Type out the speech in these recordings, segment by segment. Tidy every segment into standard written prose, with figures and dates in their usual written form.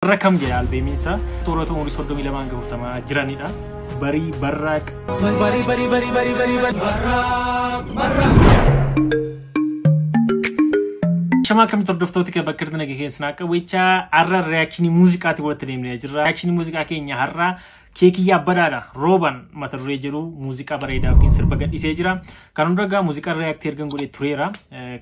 Warra kam jedha albeemiin isaa toorota umurii 32 hanga 40 jiranidha. Barii barraaq. Barii barii barii barii barii barii. Shamaa akkamitti hordoftoota kee bakka irratti nageessan akka wechaa har'a reakshinii muuziqaatti walitti deemnee jirra. Reakshinii muuziqaa keenya har'a Keekiyyaa Badaadha. Rooban mata duree jiru muuziqaa bareedaa yookiin sirba gadhiisee jira. Kan hunda egaa muuziqaa reaaktii ergan godhee tureera.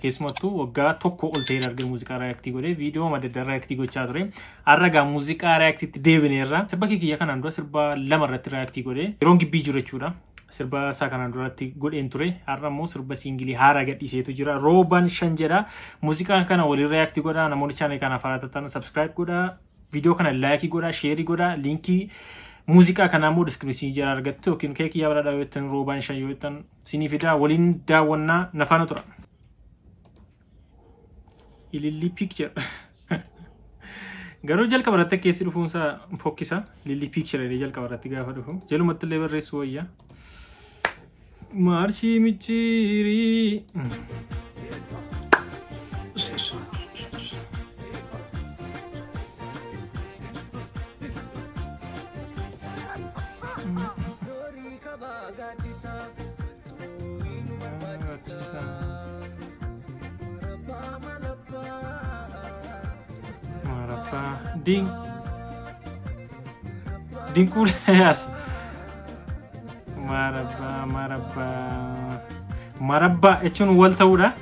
Keessumattuu waggaa tokko ol ta'eera ergan muuziqaa reaaktii godhee viidiyoo madda addaa reaaktii gochaa ture. Har'a egaa muuziqaa reaaktiitti deebineerra. Sirba keekiyyaa kanaan dura sirba lama irratti reaaktii godhee yeroon gibbii jiru jechuudha. Sirba isaa kanaan duratti godheen ture. Har'a immoo sirba siingilii haaraa gadhiiseetu jira. Rooban 5 jedha. Muuziqaa kana waliin reaaktii godhaa. Namoonni chaanalii kanaaf haaraa taatan subscribe godhaa. Viidiyoo kana laayikii godhaa, sheerii godhaa, liinkii muuziqaa kanaa immoo diskiripshinii jala argattu yookiin Keekiyyaa Badhaadhaa yoo jettan Roobaan 5 yoo jettan sinii fidaa waliin daawwannaa nafaana tura. Ilillii picture. Garuu jalqaba irratti keessi dhufuunsaa fokkisa. Ilillii picture jedhee jalqaba irratti gaafa dhufu. Jalumatti illee barreessuu wayya. Maarshii micciirii. Marabbaa. Ding. Dinquu yaas. Marabbaa marabbaa. Marabbaa jechuun wal ta'uudha.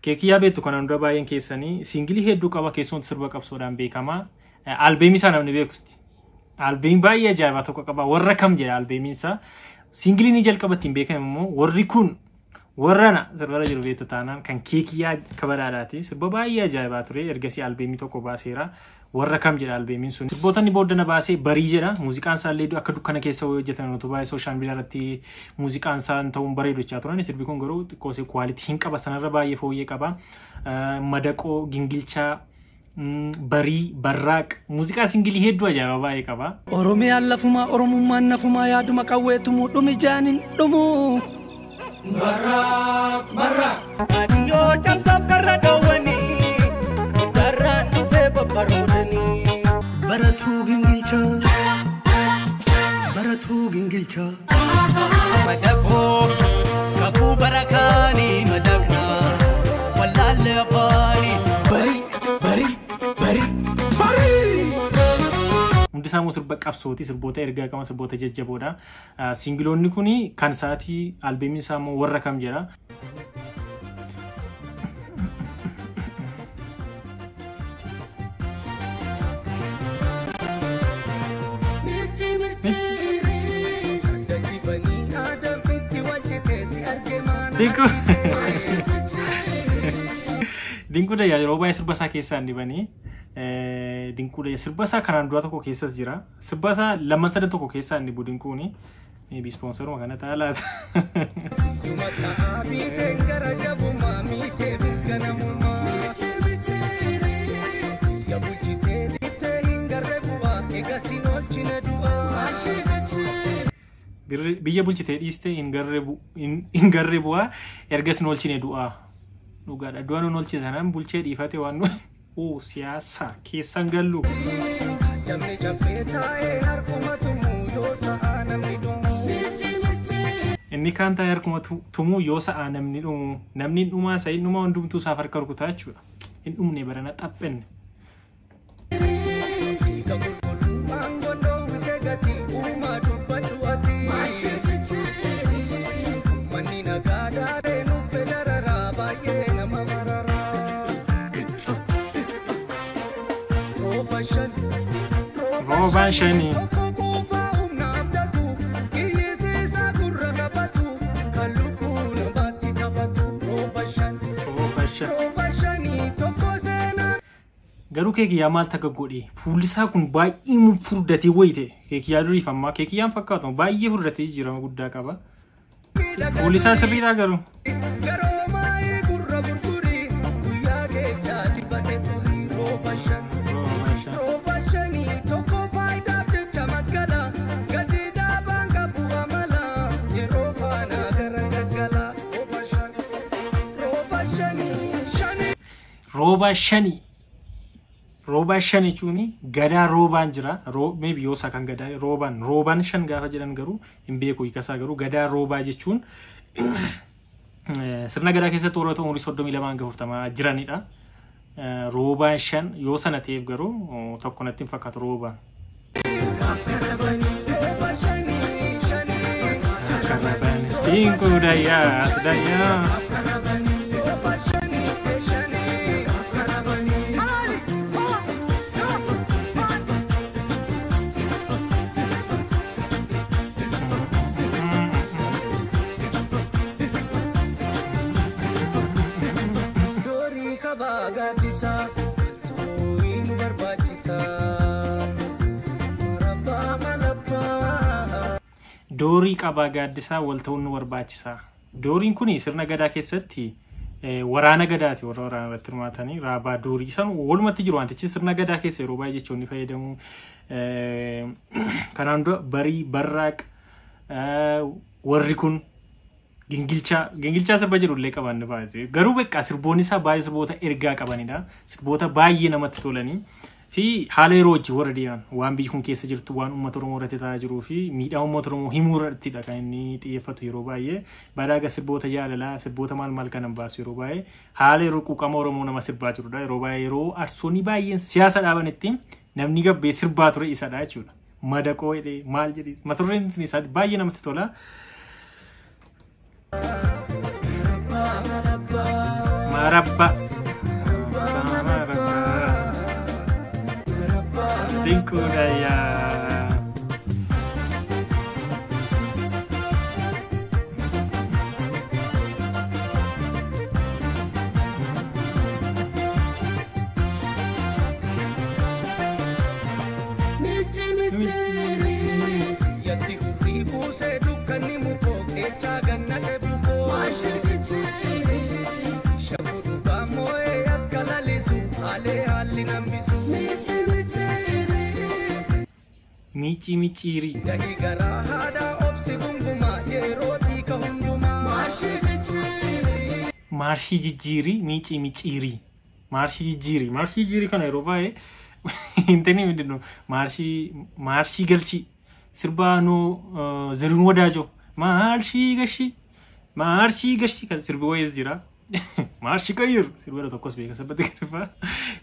Keekiyyaa beektu kanaan dura baay'een keessanii siingilii hedduu qaba keessumatti sirba qabsoodhaan beekama. Albeemii isaa namni beekusti. Albeemii baay'ee ajaa'ibaa tokko qaba. Warra kam jedha albeemiin isaa. Siingilii ni jalqaba ittiin beekame immoo warri kun warrana sirbarra jiru beektu taanaan kan Keekiyyaa Kabadaadhaati. Sirba baay'ee ajaa'ibaa ture. Ergasii albeemii tokko baaseera. Warra kam jedha albeemiin sun. Sirboota inni booddana baasee barii jedha. Muuziqaan isaa illee akka dukkana keessa wayii hojjetan utuu baay'ee sooshaal miidiyaa irratti muuziqaan isaa ta'uun bareedu jechaa turan. Sirbi kun garuu xiqqoo ishee kwaalitii hin qaba. Sanarra baay'ee fooyyee qaba. Madaqoo, gingilchaa, barii, barraaq muuziqaa singilii hedduu ajaa'ibaa baay'ee qaba. Oromiyaan lafumaa Oromummaan nafumaa yaaduma qawweetumuu dhumi jaanin dhumu. Barraaq barraaq. Adiyyoo cabsaaf karra dhoowwanii karraan dhufee babbaroodanii. Baratuu gingilchaa. Baratuu gingilchaa. Madaqoo kakuu barakaanii madaqnaa wallaalle afaanii. Barii barii barii barii. Hundi isaa immoo sirba qabsooti, sirboota ergaa qaban, sirboota jajjaboodha. Singiloonni kun kan isaatii albeemiin isaa immoo warra kam jedha. Dinquu. Dinquu Dayyaa yeroo baay'ee sirba isaa keessaa hin dhibanii. Dinquu Dayyaa sirba isaa kanaan dura tokko keessas jira. Sirba isaa lamman sadan tokko keessaa hin dhibu Dinquuni. Maybe sponsoruma kana ta'a laata. Biyya bulchitee dhiiste hin garree bu'aa ergas nu olchine du'aa. Dhugaadha. Du'a nu olchine sanaan bulchee dhiifate waan nu oo siyaasa keessan gallu. Inni kaan taa'ee harkuma tumuu yoo sa'aa namni dhumu namni hin dhumaa isa hin dhumaa hundumtuu isaaf harka rukutaa jechuudha. Hin dhumne barana xaphenne. Roobaan shanii. Garuu Keekiyyaa maal takka godhe fuulli isaa kun baay'ee furdatee wayi ta'e. Keekiyyaa duriif ammaa Keekiyyaan fakkaatu baay'ee furdatee jijjiirama guddaa qaba. Fuulli isaa sirriidhaa garuu. Roobaa shanii. Roobaa shan jechuun gadaa roobaan jira. Maybe yoo isaa kan gadaa roobaan shan gaafa jedhan garuu hin beeku hiikasaa garuu gadaa roobaa jechuun sirna gadaa keessatti warroota umurii 32 hanga 40 jiranidha. Roobaan shan yoo sana ta'eef garuu tokko natti hin fakkaatu roobaan. Dinkuu dayyaas dayyaas. Doorii kabaa gaaddisaa, galtuun nu barbaachisa. Marabbaa malabbaa. Doorii qabaa gaaddisaa wal ta'uun nu barbaachisa. Dooriin kun sirna gadaa keessatti waraana gadaati warra waraana irratti hirmaatanii raabaa doorii isaan walumatti jiru wantichi sirna gadaa keessa yeroo baay'ee jechoonni fayyadamu. Kanaan dura barii barraaq warri kun gingilchaa sirba jedhu illee qaban ni baay'ee. Garuu beekaa sirboonni isaa baay'ee sirboota ergaa qabanidha. Sirboota baay'ee namatti tolanii fi haala yeroo wajjin warra deeman waan biyyi kun keessa jirtu waan uummata Oromoo irratti ta'aa jiruu fi miidhaa uummata Oromoo himuu irrattidha kan inni xiyyeeffatu yeroo baay'ee. Badaaga sirboota jaalalaa sirboota maal maal kanan baasu yeroo baay'ee haala yeroo quuqama Oromoo nama sirbaa jirudha. Yeroo baay'ee yeroo arsoonni baay'een siyaasa dhaabanitti namni gabbee sirbaa ture isadha jechuudha. Madaqoo jedhee maal jedhee mata dureen isaati baay'ee namatti tola. Marabba. Dinkuu dayyaa. Michi michirii. Yatti hurrii buusee dukkanni mukoo keechaa ganna bukoo. Shakkuu dhugaa moo'ee akka lalisu haalee haalli nambisu. Miicii micciirii. Gahii garaa haadhaa obsi gungumaa yeroo xiika hundumaa. Maarshii jijjiirii miicii micciirii. Maarshii jijjiirii. Maarshii jijjiirii kana yeroo baay'ee intani mindinu maarshii galchii sirbaanoo Zarihuun Wadaajoo maarshii gashii maarshii gashii kan sirbi wayiis jira. Maarshii qayyiru sirba tokkos beeka sabatti garfaa.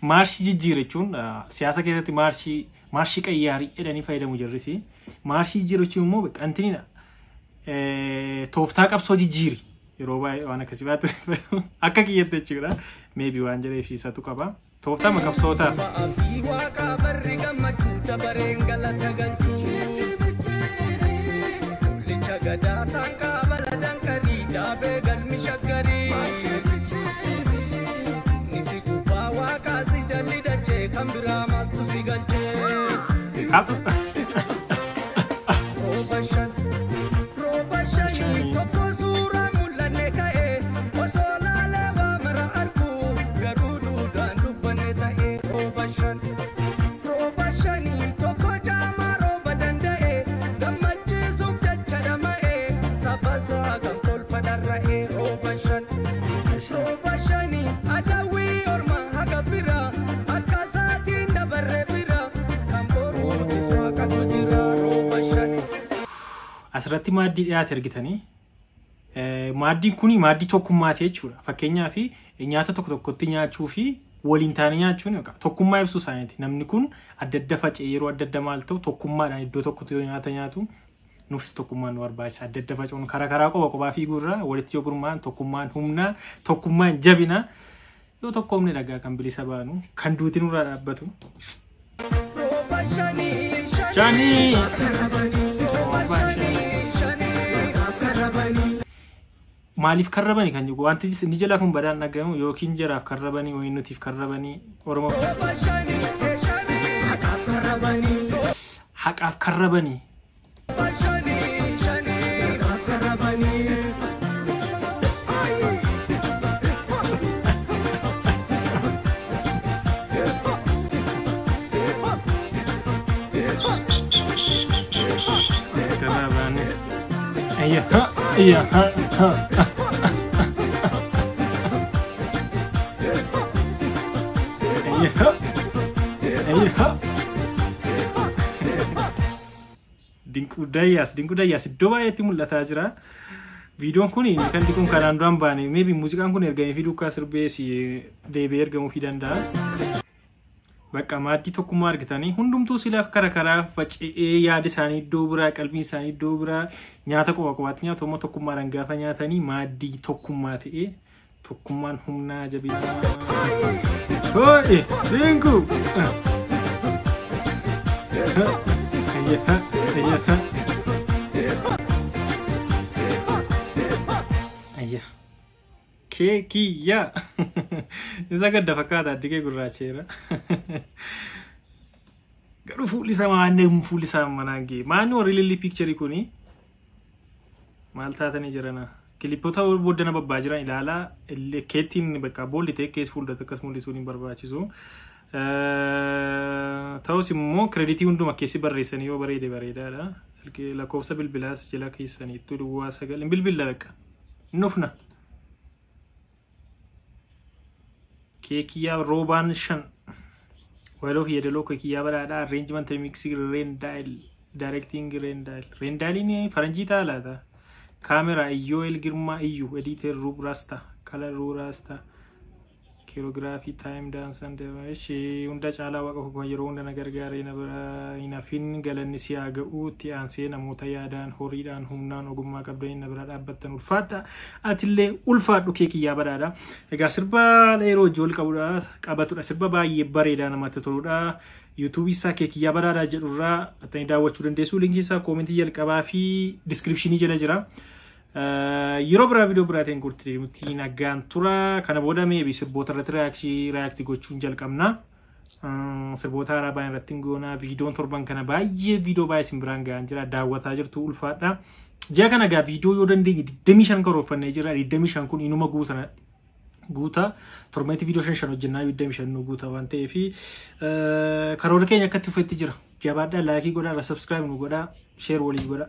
Maarshii jijjiira jechuun siyaasa keessatti maarshii qayyaarii jedhanii fayyadamu jarrisi. Maarshii jijjiira jechuun immoo antinidha. Tooftaa qabsoo jijjiiri. Yeroo baay'ee waan akkasii baatti akka kiyyatti jechuudha. Maybe waan jedheef isatu qaba. Tooftaa qabsootaa. Abdii waaqaa barri gammachuu dabareen galata galchuu. Fuullicha gadaa saanqaa baladan karii daabee galmi shaggarii. Inni si gubbaa waaqaa si jalli dachee kan biraa maaltu si galchee. Rooba shan rooba shanii tokko suuraa mul'anne ka'ee osoo laalee waa mara argu garuu duudhaan dubbanne ta'ee rooba shan rooba shanii tokko jaamaa rooba danda'ee gammachiisuuf jecha dhama'ee saba isaa kan kolfa dharra'ee rooba shan rooba shanii adawwii orma haga bira akka isaatiin dabarre bira kan boruutis waaqatu jira rooba shan. Asirratti maaddii dhiyaate argitanii. Maaddiin kun maaddii tokkummaati jechuudha. Fakkeenyaaf nyaata tokko tokkotti nyaachuu fi waliin taa'anii nyaachuun yookaan tokkummaa ibsuu isaaniiti. Namni kun adda adda faca'ee yeroo adda adda maal ta'u tokkummaadhaan iddoo tokkotti yoo nyaata nyaatu nuufis tokkummaan nu barbaachisa. Adda adda faca'uun karaa karaa qofa qophaa fiiguu irraa walitti yoo gurmaa'an tokkummaan humna tokkummaan jabina yoo tokkoomne dhagaa kan bilisa baanu kan duuti nurraa dhaabbatu. Rooba shanii Shanii! Rooba shanii shanii. Maaliif karrabani kan jedhu wanti inni jalaa kun badaan dhagahamu yookiin jaraaf karrabanii yookiin nutiif karrabanii Oromoo Rooba shanii shanii. haqaaf karrabanii. Rooba shanii shanii. Karrabanii. Ayya ha ayya ha ha. Ayyaha. Ayyaha. Dinquu Dayyaas, Dinquu Dayyaas iddoo baay'eetti mul'ataa jira. Viidiyoon kun kan kun kanaan duraan baane, maybe muuziqaan kun ergamee fi duukaa sirbee si deebi'ee ergamuufii danda'a. Bakka maaddii tokkummaa argitanii hundumtuu silaaf kara karaa faca'ee, yaada isaanii iddoo biraa, qalbiin isaanii iddoo biraa, nyaata qofa qofaatti nyaatu. Amma tokkummaadhaan gaafa nyaatanii maaddii tokkummaa ta'ee, tokkummaan humnaa jabinaa. Hoo'e Dinquu! Ayyaha, ayyaha. Ayya. Keekiyyaa. Isa gadda fakkaata, addi kee gurraacheera. Garuu fuulli isaa maanni fuulli isaa manaan ga'e. Maanni warri lilli picture kuni maal taatanii jirana? Kilippota booddana babbaa jiran ilaalaa, keettiin bakka boolli ta'e keessa fuuldura akkas mul'isuun hin barbaachisu. Ta'us immoo credit hunduma keessi barreessanii yoo bareede bareedaadha. Silkii lakkoofsa bilbilaas jala keessaniittu 09 hin bilbilla bakka. Nufna. Keekiyyaa roobaan 5. Walaloo fi yeedaloo Keekiyyaa Badhaadhaa, arrangement, mixing Rendaayil, directing Rendaayil. Rendaayiliin faranjii ta'a laata? Kaameraa Iyyooel Girmaa Iyyuu, editor Ruub Rasta, color Ruub Rasta, choreography time dance and ishee. Hunda caalaa Waaqa koo yeroo hunda na gargaaree na bira hin hafin, galanni si haa ga'u. Itti aansee namoota yaadaan, horiidhaan, humnaan, ogummaa qabdanii na bira dhaabbattan ulfaadha. Atillee ulfaadhu, Keekiyyaa Badhaadha. Egaa sirba yeroo hojii qabudha qabatudha. Sirba baay'ee bareedaa namatti toludha. Yuutuubii isaa Keekiyyaa Badhaadhaa jedhurraa attanii daawwachuu dandeessu. Linkii isaa comment jalqabaa fi description jala jira. Yeroo biraa viidiyoo biraatiin gurti nagaan tura. Kana booda maybe sirboota irratti react gochuun jalqabna. Sirboota haaraa baay'ee irratti goona. Viidiyoon torban kana baay'ee viidiyoo baay'ee isin biraan gahaan jira. Daawwataa jirtu, ulfaadha. Ji'a kana egaa viidiyoo yoo dandeenye 25 karoorfannee jira. 25 kun inuma guutana guuta. Torbeetti viidiyoo 5 5 hojjennaa, 25 nu guuta waan ta'eef karoora keenya akkatti ufetti jira. Jabaadhaa, like godhaa, irra subscribe nu godhaa, share walii godhaa.